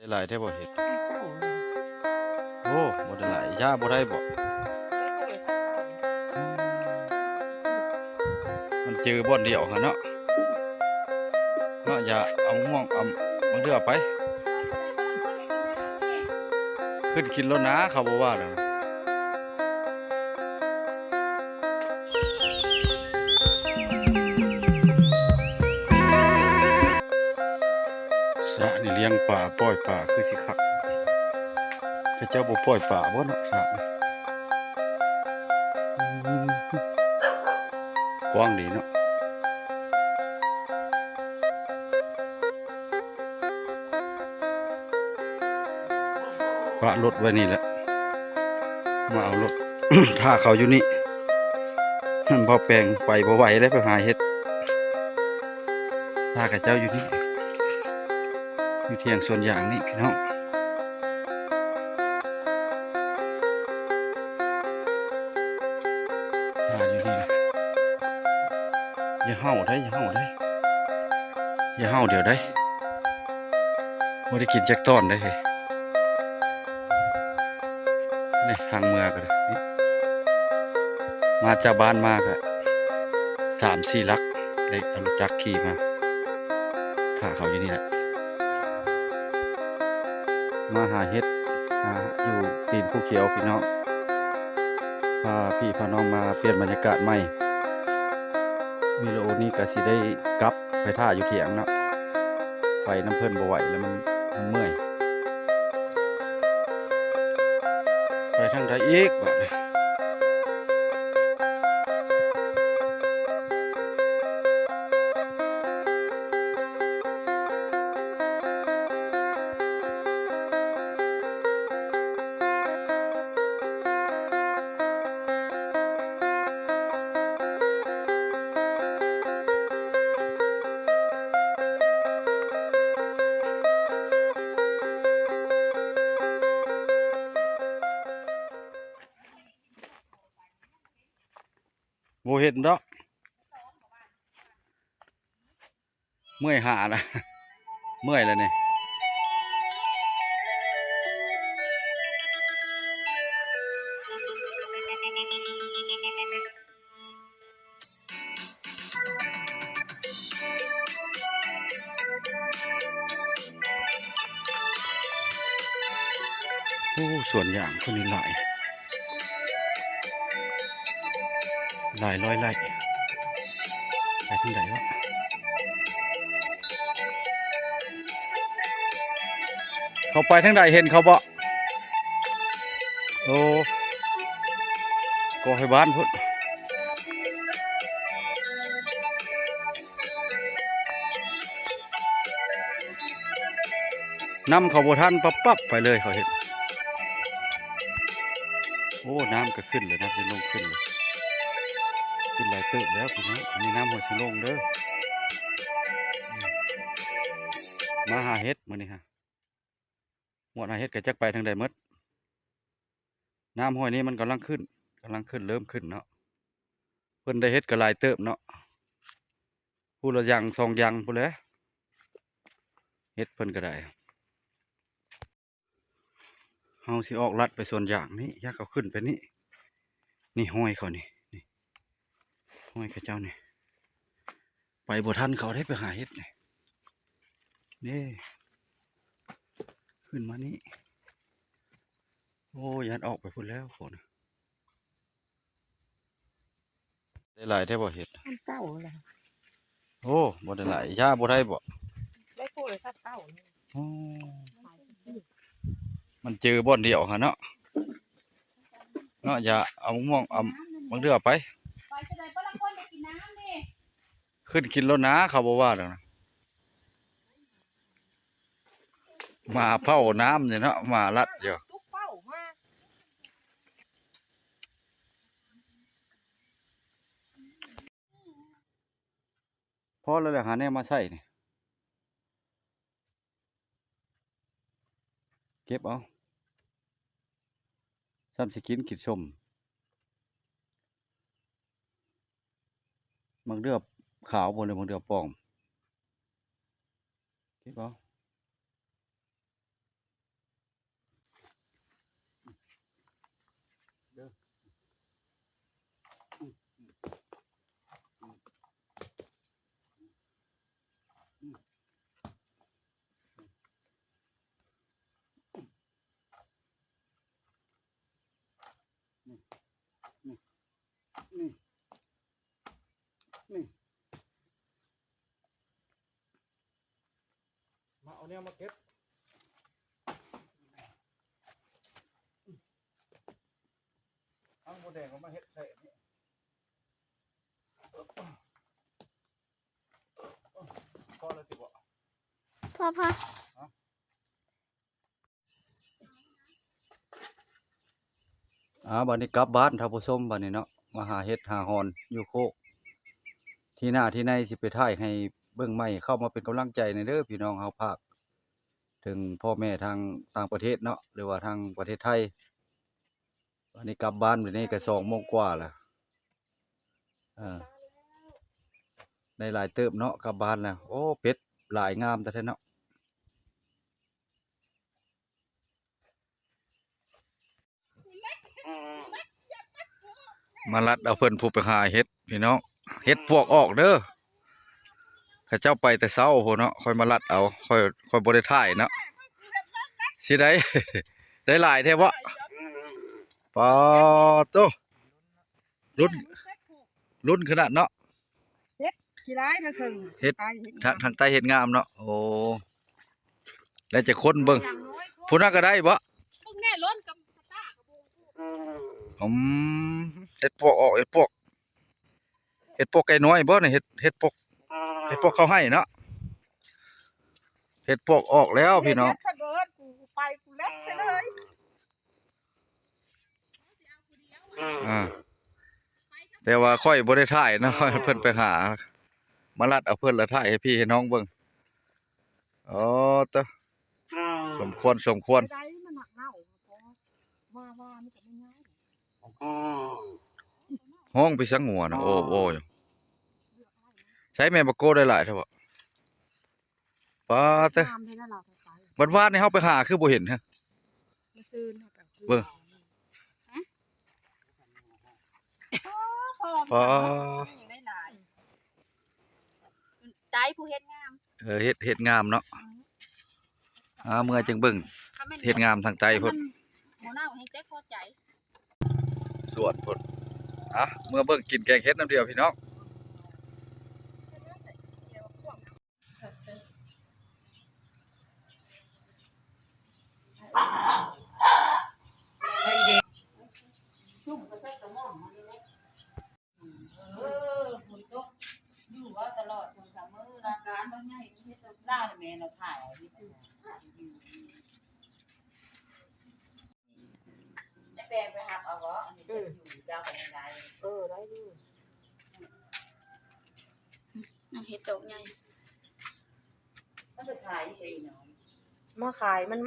ໄດ້ຫຼາຍແທ້ບໍ່ເຫັດ? ໂອ້ ບໍ່ໄດ້ຫຼາຍ ຢາບໍ່ໄດ້ບໍ່? ມັນຈື່ບ່ອນດຽວຫັ້ນເນາະ ເນາະ ຢາເອົາມ່ວງ ເອົາ ບາງເທື່ອໄປ ຂຶ້ນກິນໂລດນາ ເຂົາບໍ່ວ່າດອກ. ສະນີ້ລ້ຽງປາ ປ່ອຍປາຄືຊິຄັກ ເຂົາເຈົ້າບໍ່ປ່ອຍປາບໍ່ເນາະ ສະນີ້ ອືມ ກວ້າງດີເນາະ. ປະລົດໄວ້ນີ້ແຫຼະ ມາເອົາລົດ ຖ້າເຂົາຢູ່ນີ້ ເບົາແປງໄປບໍ່ໄຫວເດ້ ໄປຫາເຫັດ ຖ້າເຂົາເຈົ້າຢູ່ນີ້ ຢູ່ຖຽງສວນຢາງນີ້ພີ່ນ້ອງ. ຖ້າຢູ່ນີ້ນະ ຢ່າເຫົ່າໄດ໋ ຢ່າເຫົ່າໄດ໋ ຢ່າເຫົ່າດຽວໄດ໋ ບໍ່ໄດ້ກິນຈັກຕອນໄດ໋ເຮີ້ຍ. ນີ້ທາງເມືອກໍໄດ້ ນີ້ ມາຈາກບ້ານມາກໍສາມສີ່ຫຼັກ ໄດ້ເອົາລົດຈັກຂີ່ມາ ຖ້າເຂົາຢູ່ນີ້ແຫຼະ. ມາຫາເຫັດ ຫາຢູ່ຕີນພູຂຽວພີ່ນ້ອງ ພາພີ່ພານ້ອງມາປ່ຽນບັນຍາກາດໃໝ່. ວິດີໂອນີ້ກໍຊິໄດ້ກັບໄປຖ້າຢູ່ຖຽງເນາະ ໄປນຳເພິ່ນບໍ່ໄຫວແລ້ວ ມັນ ມັນເມື່ອຍ. ໄປທາງໃດອີກບາດນີ້? ບໍ່ເຫັນດອກ ເມື່ອຍຫາລະ ເມື່ອຍລະນີ້. ໂອ້ ສວນຢາງເພິ່ນນີ້ຫຼາຍ ຫຼາຍຮ້ອຍໄຮ່. ໄປທາງໃດວະ? ເຂົາໄປທາງໃດ ເຫັນເຂົາບໍ່? ໂອ້ ກໍໃຫ້ບ້ານພຸ້ນ ນຳເຂົາບໍ່ທັນ ປັບໆ ໄປເລີຍ ເຂົາເຫັນ. ໂອ້ ນ້ຳກໍຂຶ້ນແລ້ວ ນ້ຳຊິລົງຂຶ້ນແລ້ວ ຂຶ້ນຫຼາຍເຕີບແລ້ວພີ່ນ້ອງ. ອັນນີ້ນ້ຳຫ້ວຍຊິລົງເດີ ອືມ ມາຫາເຫັດມື້ນີ້ຫາ. ໝວດຫາເຫັດກໍຈັກໄປທາງໃດໝົດ. ນ້ຳຫ້ວຍນີ້ມັນກຳລັງຂຶ້ນ ກຳລັງຂຶ້ນ ເລີ່ມຂຶ້ນເນາະ. ເພິ່ນໄດ້ເຫັດກໍຫຼາຍເຕີບເນາະ ຜູ້ລະຢ່າງສອງຢ່າງພຸ້ນແຫຼະ ເຫັດເພິ່ນກໍໄດ້. ເຮົາຊິອອກລັດໄປສວນຢາງນີ້ ຢາກເຂົາຂຶ້ນໄປນີ້ ນີ້ຫ້ວຍເຂົານີ້ ນີ້ຫ້ວຍເຂົາເຈົ້ານີ້ ໄປບໍ່ທັນເຂົາເດ້ ໄປຫາເຫັດນີ້ ເດ້ ຂຶ້ນມານີ້. ໂອ້ ຢ້ານອອກໄປພຸ້ນແລ້ວຄົນ ໄດ້ຫຼາຍແທ້ບໍ່ເຫັດ? ມັນເກົ່າແລ້ວ ໂອ້ ບໍ່ໄດ້ຫຼາຍ ຢາບໍ່ໄດ້ບໍ່? ໄດ້ໂທລະສັບເກົ່າ. ໂອ້ ມັນຈື່ບ່ອນດຽວຫັ້ນເນາະ ເນາະ ຢ່າເອົາມ່ວງ ເອົາ ບາງເທື່ອໄປ ຂຶ້ນກິນໂລດນາ ເຂົາບໍ່ວ່າດອກນະ. ໝາເຝົ້ານ້ຳຢູ່ເນາະ ໝາລັດຢູ່. ພໍແລ້ວແຫຼະ ຫາແນວມາໃສ່ນີ້ ເກັບເອົາ ຊ້ຳຊິກິນ ກິນສົ້ມ. ໝາກເດືອຂາວບໍ່ ຫຼືໝາກເດືອປອມ? ເກັບເອົາ. ມາເກັບ ເອົາໝູແດງອອກມາເຮັດໃສ່ນີ້ ພໍແລ້ວຕິເບາະ? ພໍ ພໍ. ອ່າ ບັດນີ້ກັບບ້ານທ່ານຜູ້ຊົມ ບັດນີ້ເນາະ ມາຫາເຫັດຫາຮ່ອນຢູ່ໂຄກ ທີ່ໜ້າທີ່ໃນຊິໄປຖ່າຍໃຫ້ເບິ່ງໃໝ່. ເຂົ້າມາເປັນກຳລັງໃຈແດ່ເດີພີ່ນ້ອງເຮົາ ຝາກເຖິງພໍ່ແມ່ທາງຕ່າງປະເທດເນາະ ຫຼືວ່າທາງປະເທດໄທ. ອັນນີ້ກັບບ້ານ ມື້ນີ້ກໍສອງໂມງກວ່າແລ້ວ ເອີ ໄດ້ຫຼາຍເຕີບເນາະ ກັບບ້ານແລ້ວ. ໂອ້ ເປັດຫຼາຍງາມແທ້ໆເນາະ. ມາລັດເອົາເພິ່ນຜູ້ໄປຫາເຫັດພີ່ນ້ອງ ເຫັດປວກອອກເດີ. ເຂົາເຈົ້າໄປແຕ່ເຊົ້າພຸ້ນເນາະ ຂ້ອຍມາລັດເອົາ ຂ້ອຍ ຂ້ອຍບໍ່ໄດ້ຖ່າຍເນາະ. ຊິໄດ້ ໄດ້ຫຼາຍແທ້ເບາະ? ປາໂຕ ລຸ້ນ ລຸ້ນຂະໜາດເນາະ. ເຫັດຂີ້ຮ້າຍທາງເທິງ ເຫັດ ທາງໃຕ້ເຫັດງາມເນາະ. ໂອ້ ແລ້ວຈະຄົ້ນເບິ່ງ ຜູ້ນັ້ນກໍໄດ້ເບາະ? ເບິ່ງແນ່ ລົ້ນກັບຕາກະບໍ່. ອືມ ເຫັດປວກອອກ ເຫັດປວກ ເຫັດປວກໄກ່ນ້ອຍບໍ່ນີ້? ເຫັດ ເຫັດປວກ ເຫັດປວກເຂົ້າໄຮ່ເນາະ. ເຫັດປວກອອກແລ້ວພີ່ນ້ອງ ເຫັດເພິ່ນເອີ້ນ ກູໄປ ກູແລ່ນໃສ່ເລີຍ. ອ່າ ແຕ່ວ່າຂ້ອຍບໍ່ໄດ້ຖ່າຍເນາະ ເພິ່ນໄປຫາ ມາລັດເອົາເພິ່ນລະຖ່າຍໃຫ້ພີ່ໃຫ້ນ້ອງເບິ່ງ. ອໍ ເຕີ ສົມຄວນ ສົມຄວນ. ຮ້ອງໄປສັງຫົວນະ ໂອ້ ໂອ້ ຢູ່. ໃຊ້ແມ່ບັກໂກ້ໄດ້ຫຼາຍແທ້ບໍ່? ປາເຕີ ງາມແທ້ລະລາວ. ບັດວານນີ້ເຮົາໄປຫາຄືບໍ່ເຫັນຮະ? ມື້ຊືນເຮົາໄປ ເບິ່ງ ຮະ? ໂອ້ ພໍ່ ປາ ຍັງໄດ້ຫຼາຍ ໄດ້ຜູ້ເຮັດງາມ. ເອີ ເຮັດ ເຮັດງາມເນາະ. ອືມ ອ່າ ເມື່ອຈຶ່ງເບິ່ງ ເຮັດງາມທາງໃຕ້ພຸ້ນ ບໍ່ເນົ່າແຮງແຕ່ພໍໃຈ. ສວນພຸ້ນ ອ່ະ ເມື່ອເບິ່ງກິນແກງເຫັດນຳດຽວພີ່ນ້ອງ. ຈະແປງໄປຮັບເອົາບໍ່? ອັນນີ້ ເອີ ເຈົ້າກໍຍັງໄດ້ ເອີ ໄດ້ຢູ່. ນ້ຳເຫັດດອກໃຫຍ່ ມັນໄປຂາຍໃສເນາະ? ມາຂາຍມັນ